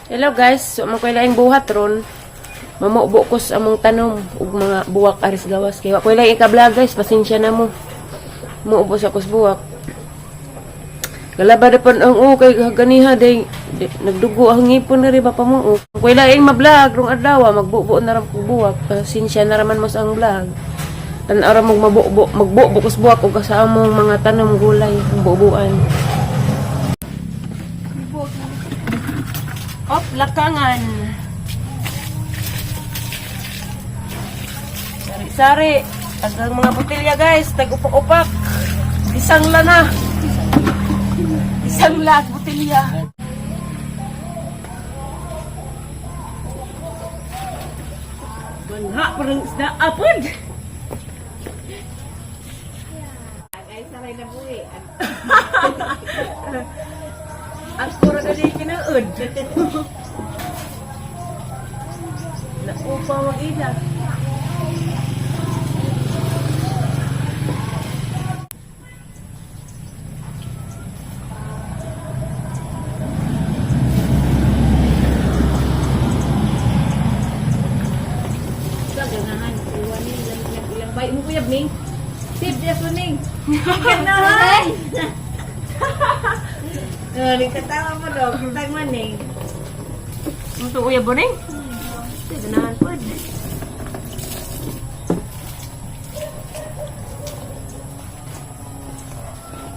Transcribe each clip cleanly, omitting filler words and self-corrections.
Hello guys, so mo koy laing buhat ron. Mamubo ko sa among tanom ug mga buwak aris gawas kay wa koy laing ika-vlog, guys, pasensya na mo. Muubo sa kos buwak. Galaba na ang o kay ganiha day nagdugo ang ngipon na rin pa mo. Koy laing ma-vlog rong adlaw, magbubo na ram kog buwak. Pasensya na raman mo sa ang vlog. Tan-aw ra mong mabubo, magbubo kos buwak ug sa among mga tanom gulay, ang bubuan. Op, lakangan. Sari-sari. Tagang mga botelya, guys. Tag-upak-upak. Isang lana. Isang lag botelya. Banha parang isda apod. Ay, saray na buhi. Ang kura na di kinaod. Naupa mag-ila. Sa ganahan, iwan ni ilang ilang ilang bay mo kuyab ning. Tip dia suning. Ganahan. Eh, ning katawa mo do, kitang maning. Ito uya ba ning? Ganahan po.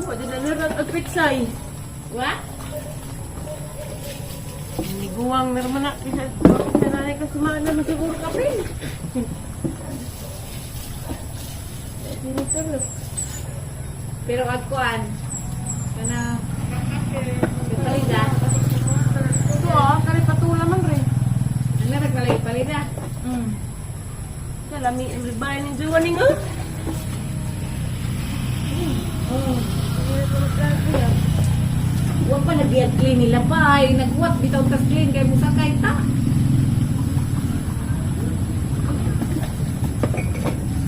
Wala na narang ang pitsay. Wa? Niguang na naman na. Pinanay ka sumaan na masiguro kape. Pero agkuan. Kana palida. Ito ah, kari patula man rin. Ano nagbalay palida? Kalami ang ribayan ng juwan ni nga. Oh. Wa pa nagiyag clean nila pa ay nagwat bitaw tas clean kay musa kay ta.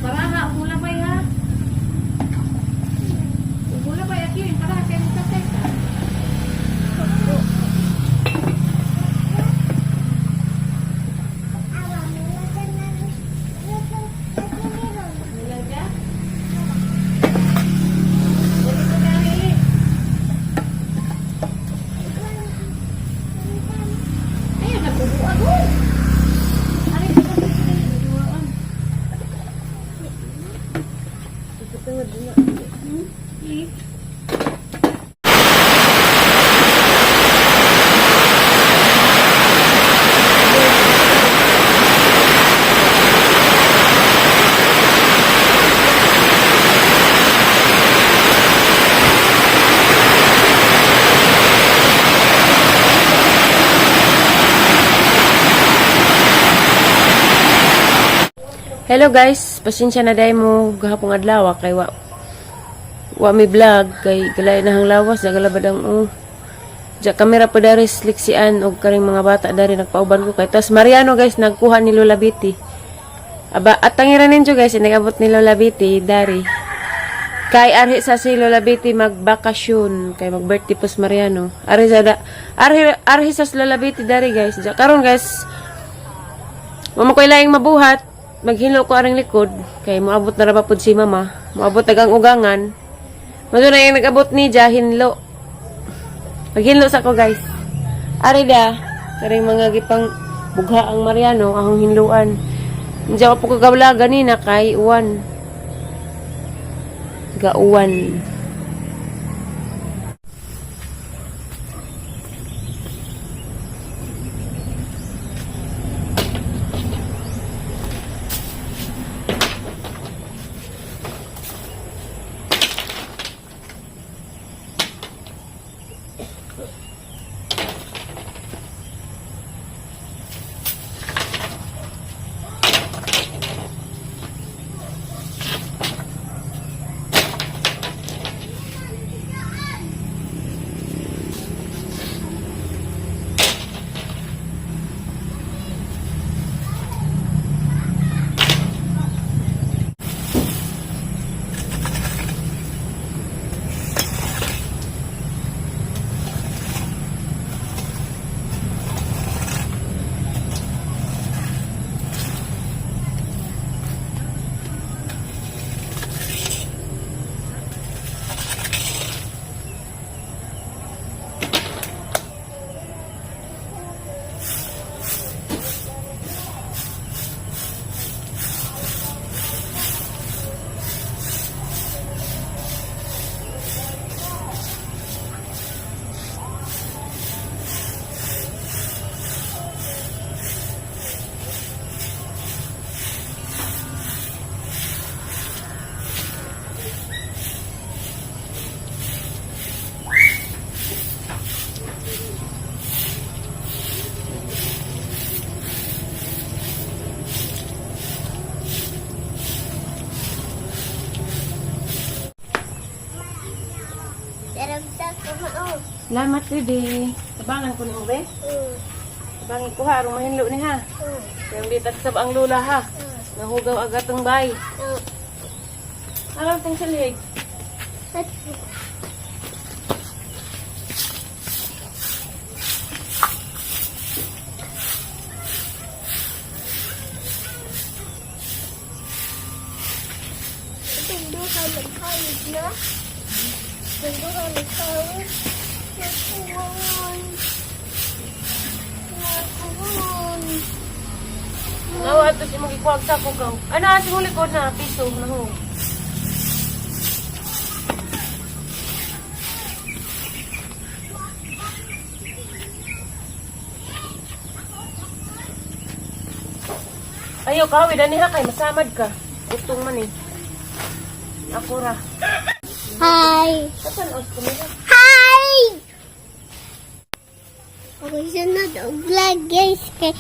Para ha, mula pa ha. Mula pa clean para kay musa kay ta. Mula ka? Dali ko na eh. Ayun, nagbubuan ko. Ano yung nagbubuan? Eh. Hello guys, pasensya na dahil mo gahapong adlaw ah, kay wa wa mi vlog kay galay na hang lawas nagalabad ang oh. Ja kamera pa dari liksian og karing mga bata dari nagpauban ko kay tas Mariano guys nagkuha ni Lola Betty. Aba at tangira ninyo guys, nagabot ni Lola Betty dari. Kay arhi sa si Lola Betty magbakasyon kay mag-birthday po si Mariano. Arhi sa da, arhi arhi sa si Lola Betty dari guys. Ja karon guys, mama ko'y laing mabuhat, maghilo ko aring likod, kay moabot na ra ba pud si mama, moabot tagang ugangan. Mado na yung nag-abot ni Ja, hinlo. Maghinlo sa ko guys. Ari da, karing mga gipang bugha ang Mariano, ahong hinluan. Hindi ako po kagabla ganina kay uwan. Gauwan. Salamat, baby. Tabangan ko nimo, be. Tabangan ko ha, aron mahinlo ni ha. Kaya hindi tagsab ang lula ha. Nahugaw agad ang bay. Alam tong silhig. Na. Nagduha nagkawit. Nakuwan. Nakuwan. Nawa ato si mong ikuwag sa kugaw. Ana, si mong likod na, piso na ho. Ayo, kawid, ani ha, kay masamad ka. Utong man eh. Ako ra. Hi! Kapan os kumira? Hi! Ako sunod og vlog guys. Kay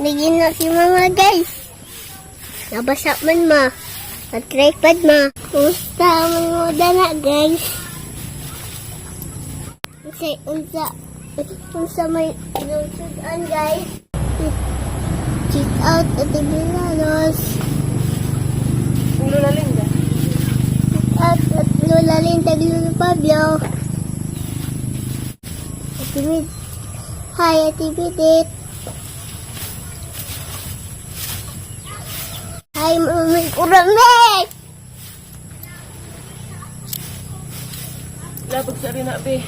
nagino si mama guys. Nabasa man ma. At tripod ma. Kumusta man mo dana guys? Unsa unsa unsa may inusudan guys. Check out at Bilanos. Ulo na linda. Check out at Lola Linda Lolo Pablo. Ate Mid. Hi, Ate Bidit. Hi, Mami Kurame! Labog sa rin na, be.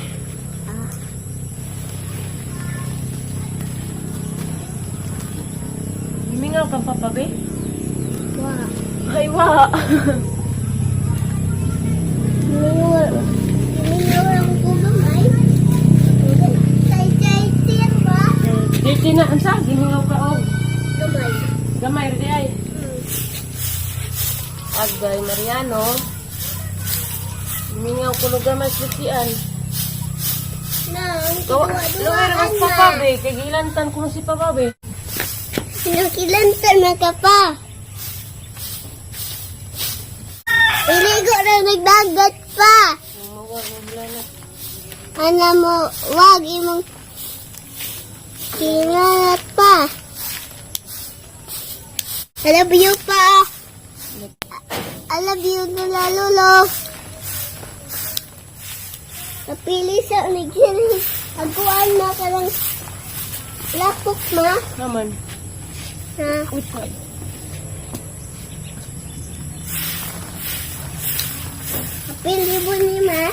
Gimingaw kang papa, be? Wow. Ay, wa. Mingaw ko gamay. Tay, tay, tiyan ba? Dirty na, unsa? Gimingaw ka, og. Gamay. Gamay, rin ay. Agay, Mariano. Gimingaw ko no gamay sa sian. Nang, Gawa, luwir mas duwa-duwaan papa, na. be. Kay gilantan ko si papa, be. Sinukilantan na ka pa. Iligo na nagdagat pa. Mawa, wala na. Ana mo, wag imong kinangat pa. I love you pa. I love you, Lola Lolo. Napili sa unigin. Aguan na ka lang lapok ma. Naman. Ha? Wait, wait. Napili mo ni ma.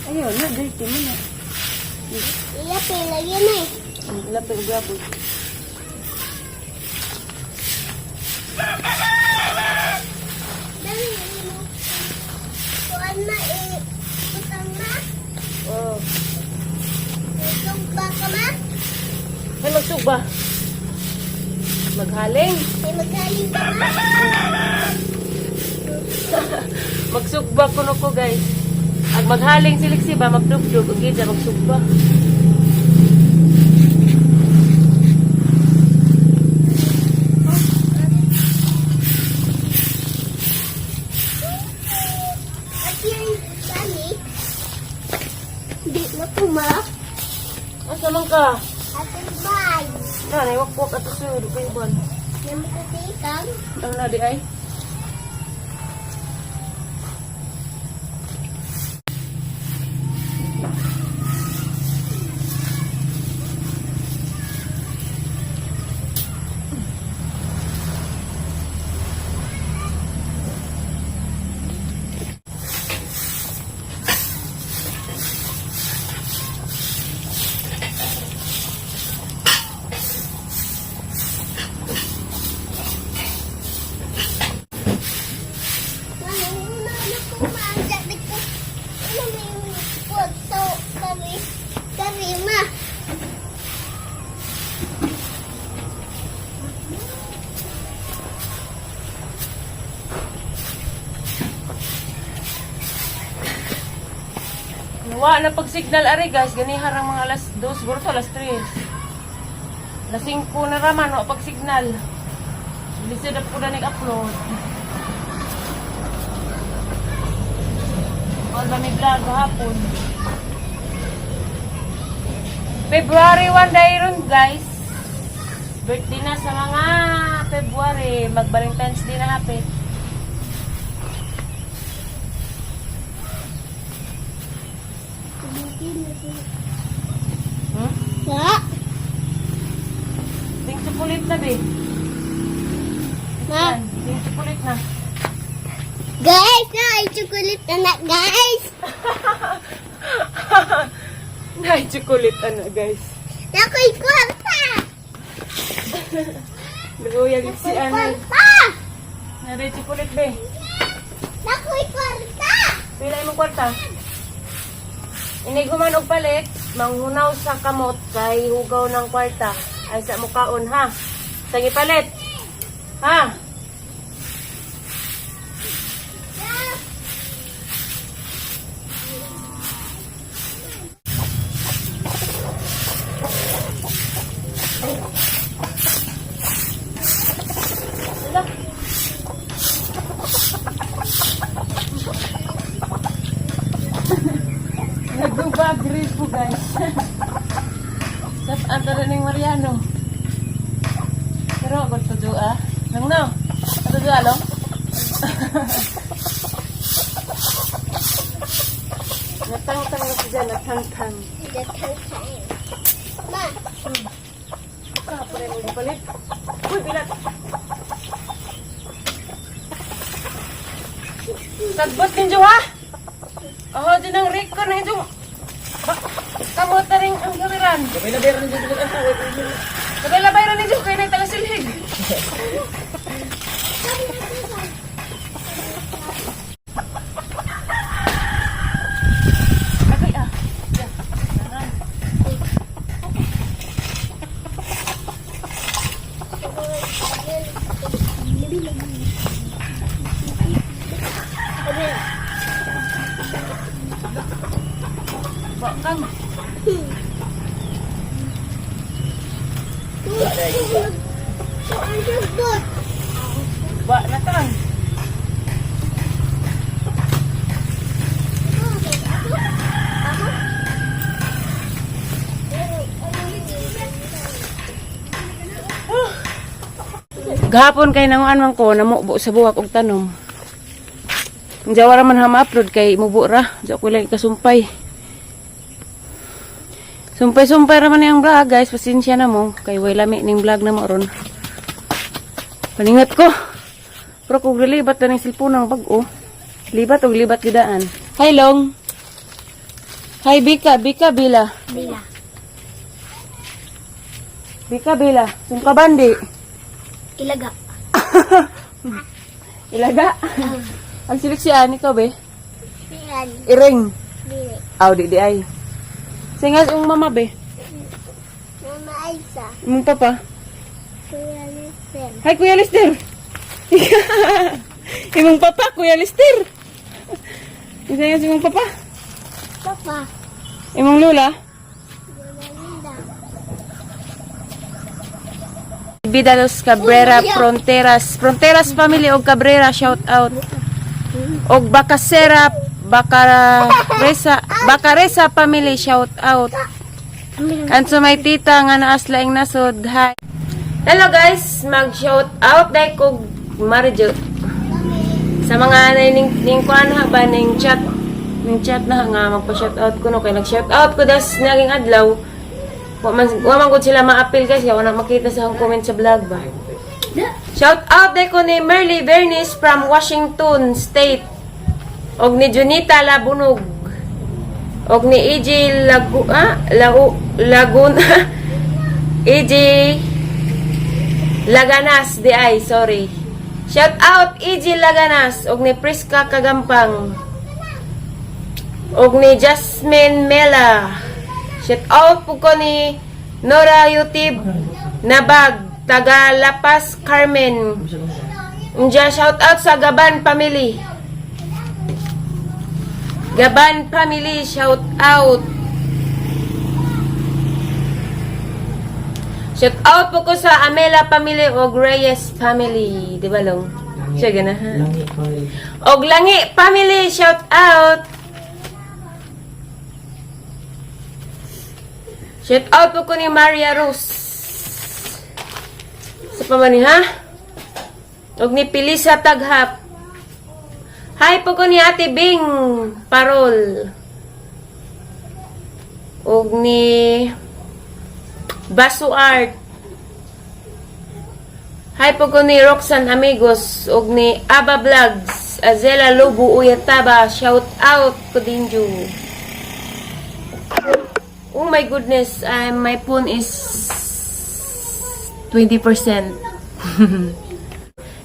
Ayaw na, dirty mo na. Iya, pila yun eh. Lapit, grabe. Dali, mo. Kuan ma eh. Utang ma. Oh. Utang ba ka ma? Ay, magsugba. Maghaling. May magaling ka ma? Magsugba kuno ko, guys. Ag maghaling siliksi ba, magdugdug, ug gid magsugba. At yung dami, di na puma. Asa man ka? At bye. Na, naiwakwak ato sa'yo, di kayo ban. Namakatikang. Ang na di ay. Manunguna na puma. Ang sabi ko, ano may huwag sa kami. Kami ma. Wa na pag-signal ari guys, gani harang mga alas 2, siguro to alas 3. Alas 5 na raman, wa pag-signal. Lisod na po na nag-upload. Wala may vlog hapon. February 1 dahil ron, guys. Birthday na sa mga February. Mag Valentine's Day na hapit. Ma. Ting chocolate na, be. Ma. Yan, ting chocolate na. Guys, na ay chocolate na na, guys. Nay, chocolate ano, guys. Nakoy kwarta. Luya si ano. Kwarta. Nari chocolate, be. Nakoy kwarta. Pila imong kwarta? Iniguman og palit, manghunaw sa kamot kay hugaw ng kwarta. Ay sa mukaon ha. Sige palit. Ha? Wala. Nagduba gripo, guys. Sa antara ning Mariano. Pero ako to ah. Nang no. Ato dua long. Natangtang na siya, natangtang. Ma. Ah, pare mo palit. Uy, bilat. Tagbot ninyo ha. Oh, di nang record na inyo. Kamot na rin ang gamiran. Labay-labay rin ninyo. Labay-labay rin ninyo. Kaya na silhig. Agay ah. Ya. Nangan. Bakang. Ba na tang. Gahapon kay nanguan man ko namubo sa buwak og tanom. Ang jawa ra man ha ma-upload kay mubo ra. Diya ko lang kasumpay. Sumpay-sumpay ra man ang vlog, guys. Pasensya na mo kay way lami ning vlog na mo ron. Paningat ko. Pero kung libat na ning cellphone ang bag-o. Libat og libat gidaan. Hi Long. Hi Bika, Bika Bila. Bila. Bika Bila. Sungka bandi. Ilaga. Ilaga. Ang silik siya ani ko be. Bilan. Iring. Bili. Aw di di ay. Singas ang mama be. Mama Aisa. Imong papa. Kuya Lester. Hi Kuya Lister. Imong papa Kuya Lister. Singas imong papa. Papa. Imong lola. Mama Linda. Bidalos Cabrera Fronteras. Fronteras family og Cabrera, shout out. Og Bacasera Bacaresa Bacaresa family, shout out. And so my tita nga naas laing nasod. Hi. Hello guys, mag shout out dai kog Marjo. Sa mga ning ning kuan ha ba ning chat na nga magpa shout out ko no kay nag shout out ko das naging adlaw. Wa man gud sila maapil guys, kaya wala makita sa akong comment sa vlog ba. Shout out dai ko ni Merly Bernice from Washington State. Og ni Junita Labunog. Og ni EJ Lagu ah, Lau, Laguna. EJ Laganas di ay, sorry. Shout out EJ Laganas og ni Priska Kagampang. Og ni Jasmine Mela. Shout out po ko ni Nora Yutib Nabag taga Lapas Carmen. Unja shout out sa Gaban family. Gaban family, shout out. Shout out po ko sa Amela family o Reyes family, di ba long? Siya ganahan. Langi family. Og Langi family, shout out. Shout out po ko ni Maria Rose. Sa pa man ni, ha? Og ni Pilisa Taghap. Hi po ko ni Ate Bing Parol. Og ni Basu Art. Hi po ko ni Roxanne Amigos og ni Aba Vlogs, Azela Lobo Uyataba, shout out ko dinyo. Oh my goodness, my phone is 20%.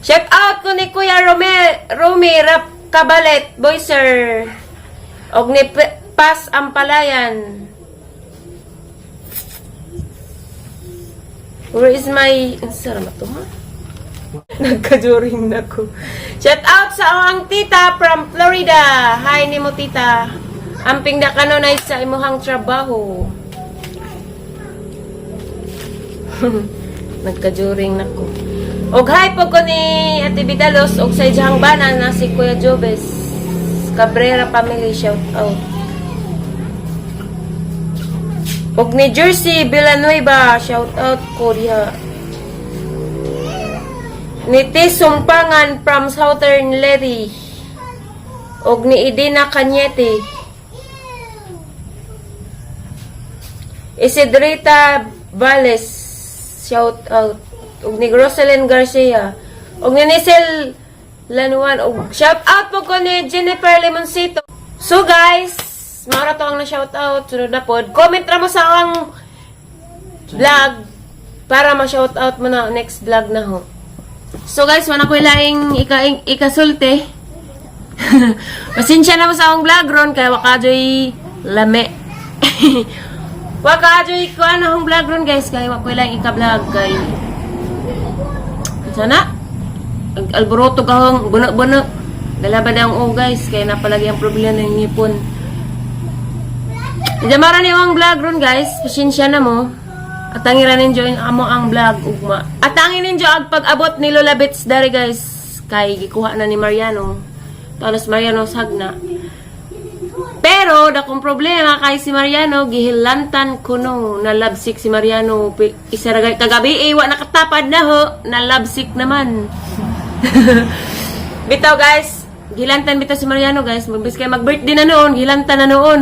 Shout out ko ni Kuya Rome, Romy Rap Kabalet, Boyser. Og ni Paz Ampalayan. Where is my... Ang sarap to, ha? Nagkajuring na ko. Shout out sa ang tita from Florida. Hi nimo, tita. Amping na kanunay sa imuhang trabaho. Nagkajuring na ko. Og hi po ko ni Ate Vidalos og sa iyang bana na si Kuya Jobes. Cabrera family, shout out. Og ni Jersey Villanueva, shout out ko diha. Ni T. Sumpangan from Southern Leyte. Og ni Idina Cañete. Isidrita Vales, shout out. Og ni Roselyn Garcia. Og ni Nisel Lanuan. Og shout out po ko ni Jennifer Limoncito. So guys, mao ra to ang na shout out. Sunod na pod. Comment ra mo sa ang vlog para ma-shout out mo na next vlog na ho. So guys, wala ko laing ikasulti. Pasensya na mo sa akong vlog ron kay wa kajoy lame. Wa kajoy kuan akong vlog ron, guys, kay wa ko laing ika-vlog kay sana ag alboroto kahong buno-buno. Galabad ang o, guys, kay napalagi ang problema ng ngipon. Jamara ni ang vlog ron, guys. Pasensya na mo. Atangi ra ninyo ang amo ang vlog ugma. Atangi ninyo ang pag-abot ni Lola Bits dari, guys, kay gikuha na ni Mariano. Talos Mariano sagna. Pero dakong problema kay si Mariano gihilantan kuno na lovesick si Mariano. Isa ra kagabi eh, wa nakatapad na ho na lovesick naman. Bitaw, guys, gilantan bitaw si Mariano, guys. Magbis kay mag-birthday na noon, gilantan na noon.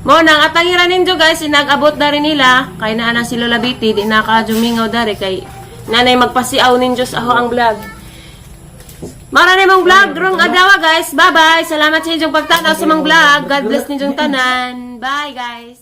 Mo nang atangira ninyo, guys, sinag-abot dari nila kay naa na si Lola Biti, di na ka jumingaw dari kay nanay magpasiaw ninyo sa ako ang vlog. Mara na mong vlog rong adlaw, guys. Bye-bye. Salamat sa inyong pagtanaw sa mong vlog. God bless ninyong tanan. Bye, guys.